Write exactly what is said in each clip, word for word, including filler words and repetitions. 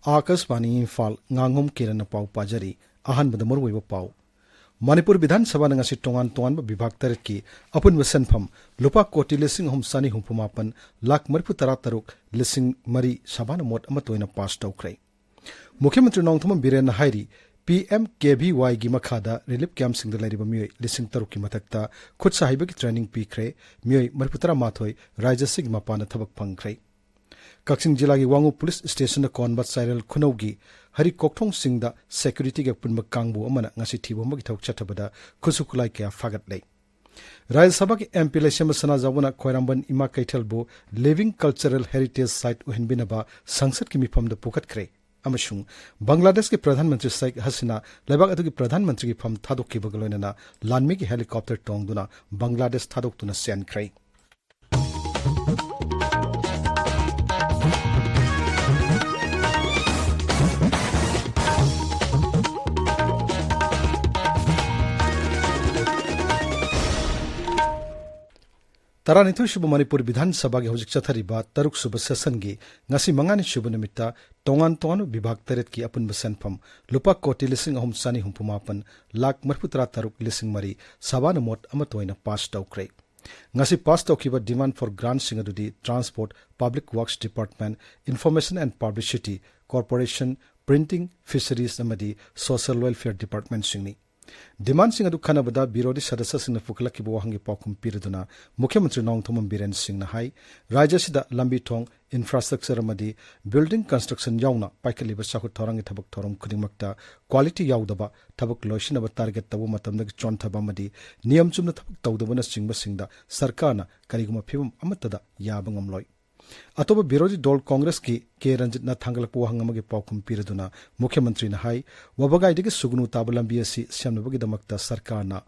ꯑꯥꯀꯥꯁꯕꯥꯅꯤ ꯏꯝꯐꯥꯜ, ꯉꯥꯉꯣꯝ ꯀꯤꯔꯟꯅ ꯄꯥꯎ ꯄꯥꯖꯔꯤ꯫ ꯑꯍꯥꯟꯕꯗ ꯃꯔꯨꯑꯣꯏꯕ ꯄꯥꯎ꯫ ꯃꯅꯤꯄꯨꯔ ꯕꯤꯙꯥꯟ ꯁꯚꯥꯅ ꯉꯁꯤ ꯇꯣꯉꯥꯟ ꯇꯣꯉꯥꯟꯕ ꯕꯤꯚꯥꯒ ꯇꯔꯦꯠꯀꯤ ꯑꯄꯨꯟꯕ ꯁꯦꯟꯐꯝ ꯂꯨꯄꯥ ꯀꯣꯇꯤ ꯂꯤꯁꯤꯡ ꯑꯍꯨꯝ ꯆꯥꯅꯤ ꯍꯨꯝꯐꯨ ꯃꯥꯄꯟ ꯂꯥꯈ ꯃꯔꯤꯐꯨ ꯇꯔꯥ ꯇꯔꯨꯛ ꯂꯤꯁꯤꯡ ꯃꯔꯤ ꯁꯚꯥꯅ ꯃꯣꯠ ꯑꯃꯠꯇ ꯑꯣꯏꯅ ꯄꯥꯁ ꯇꯧꯈ꯭ꯔꯦ꯫ ꯃꯨꯈ꯭ꯌ ꯃꯟꯇ꯭ꯔꯤ ꯅꯣꯡꯊꯣꯝꯕꯝ ꯕꯤꯔꯦꯟꯅ ꯍꯥꯏꯔꯤ, ꯄꯤ ꯑꯦꯝ ꯀꯦ ꯚꯤ ꯋꯥꯏꯒꯤ ꯃꯈꯥꯗ ꯔꯤꯂꯤꯐ ꯀꯦꯝꯞꯁꯤꯡꯗ ꯂꯩꯔꯤꯕ ꯃꯤꯑꯣꯏ ꯂꯤꯁꯤꯡ ꯇꯔꯨꯛꯀꯤ ꯃꯊꯛꯇ ꯈꯨꯠ ꯁꯥ ꯍꯩꯕꯒꯤ ꯇ꯭ꯔꯦꯅꯤꯡ ꯄꯤꯈ꯭ꯔꯦ꯫ ꯃꯤꯑꯣꯏ ꯃꯔꯤꯐꯨ ꯇꯔꯥ ꯃꯥꯊꯣꯏ ꯔꯥꯖ꯭ꯌ ꯑꯁꯤꯒꯤ ꯃꯄꯥꯟꯗ ꯊꯕꯛ ꯐꯪꯈ꯭ꯔꯦ꯫ ꯀꯛꯆꯤꯡ ꯖꯤꯂꯥꯒꯤ ꯋꯥꯉꯨ ꯄꯨꯂꯤꯁ ꯁ꯭ꯇꯦꯁꯟꯗ ꯀꯣꯟꯕ ꯆꯥꯏꯔꯦꯜ ꯈꯨꯅꯧꯒꯤ ꯍꯔꯤ ꯀꯣꯛꯊꯣꯡꯁꯤꯡꯗ ꯁꯦꯀ꯭ꯌꯨꯔꯤꯇꯤꯒꯤ ꯑꯄꯨꯟꯕ ꯀꯥꯡꯕꯨ ꯑꯃꯅ ꯉꯁꯤ ꯊꯤꯕ ꯍꯨꯝꯕꯒꯤ ꯊꯕꯛ ꯆꯠꯊꯕꯗ ꯈꯨꯠꯁꯨ ꯈꯨꯠꯂꯥꯏ ꯀꯌꯥ ꯐꯥꯒꯠꯂꯦ꯫ ꯔꯥꯖ꯭ꯌ ꯁꯚꯥꯒꯤ ꯑꯦꯝ ꯄꯤ ꯂꯩꯁꯦꯝꯕ ꯁꯅꯥꯖꯥꯎꯕꯅ ꯈ꯭ꯋꯥꯏꯔꯝꯕꯟ ꯏꯃꯥ ꯀꯩꯊꯦꯜꯕꯨ ꯂꯤꯚꯤꯡ ꯀꯜꯆꯔꯦꯜ ꯍꯦꯔꯤꯇꯦꯖ ꯁꯥꯏꯠ ꯑꯣꯏꯍꯟꯕꯤꯅꯕ ꯁꯪꯁꯠꯀꯤ ꯃꯤꯐꯝꯗ ꯄꯨꯈꯠꯈ꯭ꯔꯦ ꯑꯃꯁꯨꯡ ꯕꯪꯒ꯭ꯂꯥꯗꯦꯁꯀꯤ ꯄ꯭ꯔꯙꯥꯟ ꯃꯟꯇ꯭ꯔꯤ ꯁꯦꯈ ꯍꯁꯤꯅꯥ ꯂꯩꯕꯥꯛ ꯑꯗꯨꯒꯤ ꯄ꯭ꯔꯙꯥꯟ ꯃꯟꯇ꯭ꯔꯤꯒꯤ ꯐꯝ ꯊꯥꯗꯣꯛꯈꯤꯕꯒ ꯂꯣꯏꯅꯅ ꯂꯥꯟꯃꯤꯒꯤ ꯍꯦꯂꯤꯀꯣꯞꯇꯔ ꯇꯣꯡꯗꯨꯅ ꯕꯪꯒ꯭ꯂꯥꯗꯦꯁ ꯊꯥꯗꯣꯛꯇꯨꯅ ꯆꯦꯟꯈ꯭ꯔꯦ꯫ ꯇꯔꯥꯅꯤꯊꯣꯏ ꯁꯨꯕ ꯃꯅꯤꯄꯨꯔ ꯕꯤꯙꯥꯟ ꯁꯚꯥꯒꯤ ꯍꯧꯖꯤꯛ ꯆꯠꯊꯔꯤꯕ ꯇꯔꯨꯛ ꯁꯨꯕ ꯁꯦꯁꯟꯒꯤ ꯉꯁꯤ ꯃꯉꯥꯅꯤ ꯁꯨꯕ ꯅꯨꯃꯤꯠꯇ ꯇꯣꯉꯥꯟ ꯇꯣꯉꯥꯟꯕ ꯕꯤꯚꯥꯒ ꯇꯔꯦꯠꯀꯤ ꯑꯄꯨꯟꯕ ꯁꯦꯟꯐꯝ ꯂꯨꯄꯥ ꯀꯣꯇꯤ ꯂꯤꯁꯤꯡ ꯑꯍꯨꯝ ꯆꯥꯅꯤ ꯍꯨꯝꯐꯨ ꯃꯥꯄꯟ ꯂꯥꯈ ꯃꯔꯤꯐꯨ ꯇꯔꯥ ꯇꯔꯨꯛ ꯂꯤꯁꯤꯡ ꯃꯔꯤ ꯁꯚꯥꯅ ꯃꯣꯠ ꯑꯃꯠꯇ ꯑꯣꯏꯅ ꯄꯥꯁ ꯇꯧꯈ꯭ꯔꯦ꯫ ꯉꯁꯤ ꯄꯥꯁ ꯇꯧꯈꯤꯕ demand for grantꯁꯤꯡ ꯑꯗꯨꯗꯤ Transport, Public Works Department, Information and Publicity, Corporation, Printing, Fisheries ꯑꯃꯗꯤ Social Welfare Departmentꯁꯤꯡꯅꯤ꯫ Demandꯁꯤꯡ ꯑꯗꯨ ꯈꯟꯅꯕꯗ ꯕꯤꯔꯣꯙꯤ ꯁꯗꯁ꯭ꯌꯁꯤꯡꯅ ꯄꯨꯈꯠꯂꯛꯈꯤꯕ ꯋꯥꯍꯪꯒꯤ ꯄꯥꯎꯈꯨꯝ ꯄꯤꯔꯗꯨꯅ ꯃꯨꯈ꯭ꯌ ꯃꯟꯇ꯭ꯔꯤ ꯅꯣꯡꯊꯣꯝꯕꯝ ꯕꯤꯔꯦꯟ ꯁꯤꯡꯅ ꯍꯥꯏ, ꯔꯥꯖ꯭ꯌ ꯑꯁꯤꯗ ꯂꯝꯕꯤ ꯊꯣꯡ, infrastructure ꯑꯃꯗꯤ building construction ꯌꯥꯎꯅ ꯄꯥꯏꯈꯠꯂꯤꯕ ꯆꯥꯎꯈꯠ ꯊꯧꯔꯥꯡꯒꯤ ꯊꯕꯛ ꯊꯧꯔꯝ ꯈꯨꯗꯤꯡꯃꯛꯇ quality ꯌꯥꯎꯗꯕ, ꯊꯕꯛ ꯂꯣꯏꯁꯤꯟꯅꯕ target ꯇꯧꯕ ꯃꯇꯝꯗꯒꯤ ꯆꯣꯟꯊꯕ ꯑꯃꯗꯤ ꯅꯤꯌꯝ ꯆꯨꯝꯅ ꯊꯕꯛ ꯇꯧꯗꯕꯅꯆꯤꯡꯕꯁꯤꯡꯗ ꯁꯔꯀꯥꯔꯅ ꯀꯔꯤꯒꯨꯝꯕ ꯐꯤꯕꯝ ꯑꯃꯠꯇꯗ ꯌꯥꯕ ꯉꯝꯂꯣꯏ꯫ ꯑꯇꯣꯞꯄ ꯕꯤꯔꯣꯙꯤ ꯗꯣꯜ ꯀꯣꯡꯒ꯭ꯔꯦꯁꯀꯤ ꯀꯦ ꯔꯟꯖꯤꯠꯅ ꯊꯥꯡꯒꯠꯂꯛꯄ ꯋꯥꯍꯪ ꯑꯃꯒꯤ ꯄꯥꯎꯈꯨꯝ ꯄꯤꯔꯗꯨꯅ ꯃꯨꯈ꯭ꯌ ꯃꯟꯇ꯭ꯔꯤꯅ ꯍꯥꯏ, ꯋꯥꯕꯒꯥꯏꯗꯒꯤ ꯁꯨꯒꯅꯨ ꯇꯥꯕ ꯂꯝꯕꯤ ꯑꯁꯤ ꯁꯦꯝꯅꯕꯒꯤꯗꯃꯛꯇ ꯁꯔꯀꯥꯔꯅ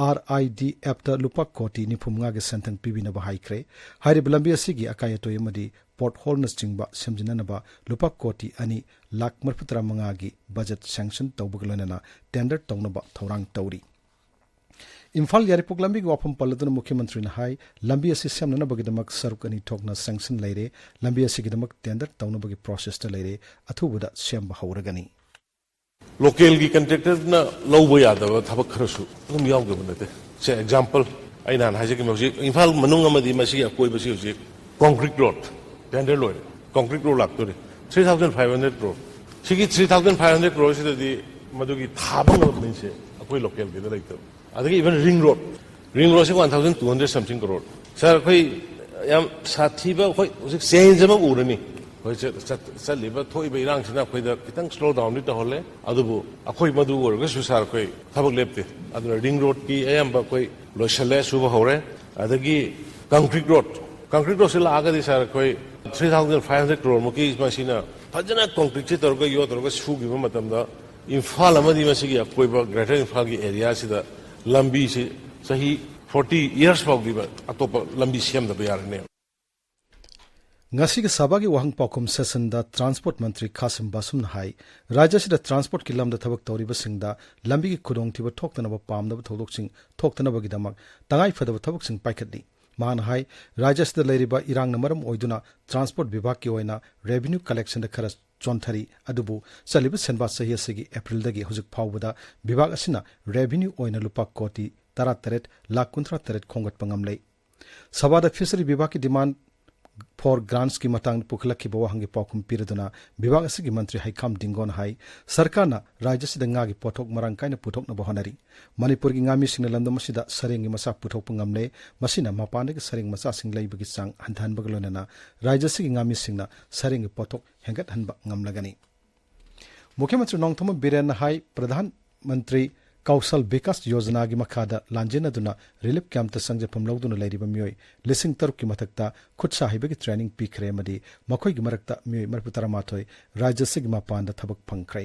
ꯑꯥꯔ ꯑꯥꯏ ꯗꯤ ꯑꯦꯐꯇ ꯂꯨꯄꯥ ꯀꯣꯇꯤ ꯅꯤꯐꯨ ꯃꯉꯥꯒꯤ ꯁꯦꯟꯊꯪ ꯄꯤꯕꯤꯅꯕ ꯍꯥꯏꯈ꯭ꯔꯦ꯫ ꯍꯥꯏꯔꯤꯕ ꯂꯝꯕꯤ ꯑꯁꯤꯒꯤ ꯑꯀꯥꯏ ꯑꯇꯣꯏ ꯑꯃꯗꯤ ꯄꯣꯠ ꯍꯣꯜꯅꯆꯤꯡꯕ ꯁꯦꯝꯖꯤꯟꯅꯅꯕ ꯂꯨꯄꯥ ꯀꯣꯇꯤ ꯑꯅꯤ ꯂꯥꯈ ꯃꯔꯤꯐꯨ ꯇꯔꯥ ꯃꯉꯥꯒꯤ ꯕꯖꯦꯠ ꯁꯦꯡꯁꯟ ꯇꯧꯕꯒ ꯂꯣꯏꯅꯅ ꯇꯦꯟꯗꯔ ꯇꯧꯅꯕ ꯊꯧꯔꯥꯡ ꯇꯧꯔꯤ꯫ ꯏꯝꯐꯥꯜ ꯌꯥꯏꯔꯤꯄꯣꯛ ꯂꯝꯕꯤꯒꯤ ꯋꯥꯐꯝ ꯄꯜꯂꯗꯨꯅ ꯃꯨꯈ꯭ꯌꯃꯟꯇ꯭ꯔꯤꯅ ꯍꯥꯏ, ꯂꯝꯕꯤ ꯑꯁꯤ ꯁꯦꯝꯅꯅꯕꯒꯤꯗꯃꯛ ꯁꯔꯨꯛ ꯑꯅꯤ ꯊꯣꯛꯅ ꯁꯦꯡꯁꯟ ꯂꯩꯔꯦ, ꯂꯝꯕꯤ ꯑꯁꯤꯒꯤꯗꯃꯛ ꯇꯦꯟꯗꯔ ꯇꯧꯅꯕꯒꯤ ꯄ꯭ꯔꯣꯁꯦꯁꯇ ꯂꯩꯔꯦ, ꯑꯊꯨꯕꯗ ꯁꯦꯝꯕ ꯍꯧꯔꯒꯅꯤ꯫ ꯂꯣꯀꯦꯜꯒꯤ ꯀꯟꯇ꯭ꯔꯦꯛꯇꯔꯅ ꯂꯧꯕ ꯌꯥꯗꯕ ꯊꯕꯛ ꯈꯔꯁꯨ ꯑꯗꯨꯝ ꯌꯥꯎꯗꯕ ꯅꯠꯇꯦ꯫ ꯁꯦ, ꯑꯦꯛꯖꯥꯝꯄꯜ, ꯑꯩ ꯅꯍꯥꯟ ꯍꯥꯏꯖꯈꯤꯕ, ꯍꯧꯖꯤꯛ ꯏꯝꯐꯥꯜ ꯃꯅꯨꯡ ꯑꯃꯗꯤ ꯃꯁꯤꯒꯤ ꯑꯀꯣꯏꯕꯁꯤ ꯍꯧꯖꯤꯛ ꯀꯣꯟꯀ꯭ꯔꯤꯠ ꯔꯣꯗ ꯇꯦꯟꯗꯔ ꯂꯣꯏꯔꯦ, ꯀꯣꯟꯀ꯭ꯔꯤꯠ ꯔꯣꯗ ꯂꯥꯛꯇꯣꯔꯦ, three thousand five hundred crore. ꯁꯤꯒꯤ ꯊ꯭ꯔꯤ ꯊꯥꯎꯖꯟ ꯐꯥꯏꯚ ꯍꯟꯗ꯭ꯔꯦꯠ ꯀ꯭ꯔꯣꯔꯁꯤꯗꯗꯤ ꯃꯗꯨꯒꯤ ꯊꯥꯕ ꯉꯝꯕ ꯃꯤꯁꯦ ꯑꯩꯈꯣꯏ ꯂꯣꯀꯦꯜꯒꯤꯗ ꯂꯩꯇꯕ꯫ ꯑꯗꯒꯤ ꯏꯚꯟ ꯔꯤꯡ ꯔꯣꯗ, ꯔꯤꯡ ꯔꯣꯗꯁꯤ one thousand two hundred something crore. Sir, ꯑꯩꯈꯣꯏ ꯌꯥꯝ ꯁꯥꯊꯤꯕ, ꯑꯩꯈꯣꯏ ꯍꯧꯖꯤꯛ ꯆꯦꯟꯖ ꯑꯃ ꯎꯔꯅꯤ꯫ ꯑꯩꯈꯣꯏ ꯆꯠ-, ꯆꯠ-, ꯆꯠꯂꯤꯕ ꯊꯣꯛꯏꯕ ꯏꯔꯥꯡꯁꯤꯅ ꯑꯩꯈꯣꯏꯗ ꯈꯤꯇꯪ ꯁ꯭ꯂꯣ ꯗꯥꯎꯟꯗꯤ ꯇꯧꯍꯜꯂꯦ, ꯑꯗꯨꯕꯨ ꯑꯩꯈꯣꯏ ꯃꯗꯨ ꯑꯣꯏꯔꯒꯁꯨ ꯁꯥꯔ, ꯑꯩꯈꯣꯏ ꯊꯕꯛ ꯂꯦꯞꯇꯦ꯫ ꯑꯗꯨꯅ ꯔꯤꯡ ꯔꯣꯗꯀꯤ ꯑꯌꯥꯝꯕ ꯑꯩꯈꯣꯏ ꯂꯣꯏꯁꯤꯜꯂꯦ, ꯁꯨꯕ ꯍꯧꯔꯦ꯫ ꯑꯗꯒꯤ ꯀꯪꯀ꯭ꯔꯤꯠ ꯔꯣꯗ, ꯀꯪꯀ꯭ꯔꯤꯠ ꯔꯣꯗꯁꯤ ꯂꯥꯛꯑꯒꯗꯤ ꯁꯥꯔ, ꯑꯩꯈꯣꯏ three thousand five hundred crore ꯃꯨꯛꯀꯤ ꯃꯁꯤꯅ ꯐꯖꯅ ꯀꯪꯀ꯭ꯔꯤꯠꯁꯤ ꯇꯧꯔꯒ, ꯌꯣꯠ ꯇꯧꯔꯒ ꯁꯨꯈꯤꯕ ꯃꯇꯝꯗ ꯏꯝꯐꯥꯜ ꯑꯃꯗꯤ ꯃꯁꯤꯒꯤ ꯑꯀꯣꯏꯕ ꯒ꯭ꯔꯦꯇꯔ ꯏꯝꯐꯥꯜꯒꯤ ꯑꯦꯔꯤꯌꯥꯁꯤꯗ ꯂꯝꯕꯤꯁꯤ ꯆꯍꯤ ꯐꯣꯔꯇꯤ ꯏꯌꯔꯁ ꯐꯥꯎꯗꯤ ꯑꯇꯣꯞꯄ ꯂꯝꯕꯤ ꯁꯦꯝꯗꯕ ꯌꯥꯔꯅꯦꯕ꯫ ꯉꯁꯤꯒꯤ ꯁꯚꯥꯒꯤ ꯋꯥꯍꯪ ꯄꯥꯎꯈꯨꯝ ꯁꯦꯁꯟꯗ ꯇ꯭ꯔꯥꯟꯁꯄꯣꯔꯠ ꯃꯟꯇ꯭ꯔꯤ ꯈꯥꯁꯤꯝ ꯕꯥꯁꯨꯝꯅ ꯍꯥꯏ, ꯔꯥꯖ꯭ꯌ ꯑꯁꯤꯗ ꯇ꯭ꯔꯥꯟꯁꯄꯣꯔꯠꯀꯤ ꯂꯝꯗ ꯊꯕꯛ ꯇꯧꯔꯤꯕꯁꯤꯡꯗ ꯂꯝꯕꯤꯒꯤ ꯈꯨꯗꯣꯡꯊꯤꯕ ꯊꯣꯛꯇꯅꯕ ꯄꯥꯝꯗꯕ ꯊꯧꯗꯣꯛꯁꯤꯡ ꯊꯣꯛꯇꯅꯕꯒꯤꯗꯃꯛ ꯇꯉꯥꯏ ꯐꯗꯕ ꯊꯕꯛꯁꯤꯡ ꯄꯥꯏꯈꯠꯂꯤ꯫ ꯃꯍꯥꯛꯅ ꯍꯥꯏ, ꯔꯥꯖ꯭ꯌ ꯑꯁꯤꯗ ꯂꯩꯔꯤꯕ ꯏꯔꯥꯡꯅ ꯃꯔꯝ ꯑꯣꯏꯗꯨꯅ ꯇ꯭ꯔꯥꯟꯁꯄꯣꯔꯠ ꯕꯤꯚꯥꯒꯀꯤ ꯑꯣꯏꯅ ꯔꯦꯚꯤꯅ꯭ꯌꯨ ꯀꯂꯦꯛꯁꯟꯗ ꯈꯔ ꯆꯣꯟꯊꯔꯤ, ꯑꯗꯨꯕꯨ ꯆꯠꯂꯤꯕ ꯁꯦꯟꯕꯥ ꯆꯍꯤ ꯑꯁꯤꯒꯤ ꯑꯦꯄ꯭ꯔꯤꯜꯗꯒꯤ ꯍꯧꯖꯤꯛ ꯐꯥꯎꯕꯗ ꯕꯤꯚꯥꯒ ꯑꯁꯤꯅ ꯔꯦꯚꯤꯅ꯭ꯌꯨ ꯑꯣꯏꯅ ꯂꯨꯄꯥ ꯀꯣꯇꯤ ꯇꯔꯥꯇꯔꯦꯠ ꯂꯥꯈ ꯀꯨꯟꯊ꯭ꯔꯥ ꯇꯔꯦꯠ ꯈꯣꯝꯒꯠꯄ ꯉꯝꯂꯦ꯫ ꯁꯚꯥꯗ ꯐꯤꯁꯔꯤ ꯕꯤꯚꯥꯒꯀꯤ ꯗꯤꯃꯥꯟ ꯐꯣꯔ ꯒ꯭ꯔꯥꯟꯠꯁꯀꯤ ꯃꯇꯥꯡꯗ ꯄꯨꯈꯠꯂꯛꯈꯤꯕ ꯋꯥꯍꯪꯒꯤ ꯄꯥꯎꯈꯨꯝ ꯄꯤꯔꯗꯨꯅ ꯕꯤꯚꯥꯒ ꯑꯁꯤꯒꯤ ꯃꯟꯇ꯭ꯔꯤ ꯍꯩꯈꯥꯝ ꯗꯤꯡꯒꯣꯅ ꯍꯥꯏ, ꯁꯔꯀꯥꯔꯅ ꯔꯥꯖ꯭ꯌ ꯑꯁꯤꯗ ꯉꯥꯒꯤ ꯄꯣꯠꯊꯣꯛ ꯃꯔꯥꯡ ꯀꯥꯏꯅ ꯄꯨꯊꯣꯛꯅꯕ ꯍꯣꯠꯅꯔꯤ꯫ ꯃꯅꯤꯄꯨꯔꯒꯤ ꯉꯥꯃꯤꯁꯤꯡꯅ ꯂꯝꯗꯝ ꯑꯁꯤꯗ ꯁꯔꯦꯡꯒꯤ ꯃꯆꯥ ꯄꯨꯊꯣꯛꯄ ꯉꯝꯂꯦ꯫ ꯃꯁꯤꯅ ꯃꯄꯥꯟꯗꯒꯤ ꯁꯔꯦꯡ ꯃꯆꯥꯁꯤꯡ ꯂꯩꯕꯒꯤ ꯆꯥꯡ ꯍꯟꯊꯍꯟꯕꯒ ꯂꯣꯏꯅꯅ ꯔꯥꯖ꯭ꯌ ꯑꯁꯤꯒꯤ ꯉꯥꯃꯤꯁꯤꯡꯅ ꯁꯔꯦꯡꯒꯤ ꯄꯣꯠꯊꯣꯛ ꯍꯦꯟꯒꯠꯍꯟꯕ ꯉꯝꯂꯒꯅꯤ꯫ ꯃꯨꯈ꯭ꯌ ꯃꯟꯇ꯭ꯔꯤ ꯅꯣꯡꯊꯣꯝꯕꯝ ꯕꯤꯔꯦꯟꯅ ꯍꯥꯏ, ꯄ꯭ꯔꯙꯥꯟ ꯃꯟꯇ꯭ꯔꯤ ꯀꯧꯁꯜ ꯕꯤꯀꯥꯁ ꯌꯣꯖꯅꯥꯒꯤ ꯃꯈꯥꯗ ꯂꯥꯟꯖꯦꯟꯅꯗꯨꯅ ꯔꯤꯂꯤꯐ ꯀꯦꯝꯞꯇ ꯆꯪꯖꯐꯝ ꯂꯧꯗꯨꯅ ꯂꯩꯔꯤꯕ ꯃꯤꯑꯣꯏ ꯂꯤꯁꯤꯡ ꯇꯔꯨꯛꯀꯤ ꯃꯊꯛꯇ ꯈꯨꯠ ꯁꯥ ꯍꯩꯕꯒꯤ ꯇ꯭ꯔꯦꯅꯤꯡ ꯄꯤꯈ꯭ꯔꯦ ꯑꯃꯗꯤ ꯃꯈꯣꯏꯒꯤ ꯃꯔꯛꯇ ꯃꯤꯑꯣꯏ ꯃꯔꯤꯐꯨ ꯇꯔꯥꯃꯥꯊꯣꯏ ꯔꯥꯖ꯭ꯌ ꯑꯁꯤꯒꯤ ꯃꯄꯥꯟꯗ ꯊꯕꯛ ꯐꯪꯈ꯭ꯔꯦ꯫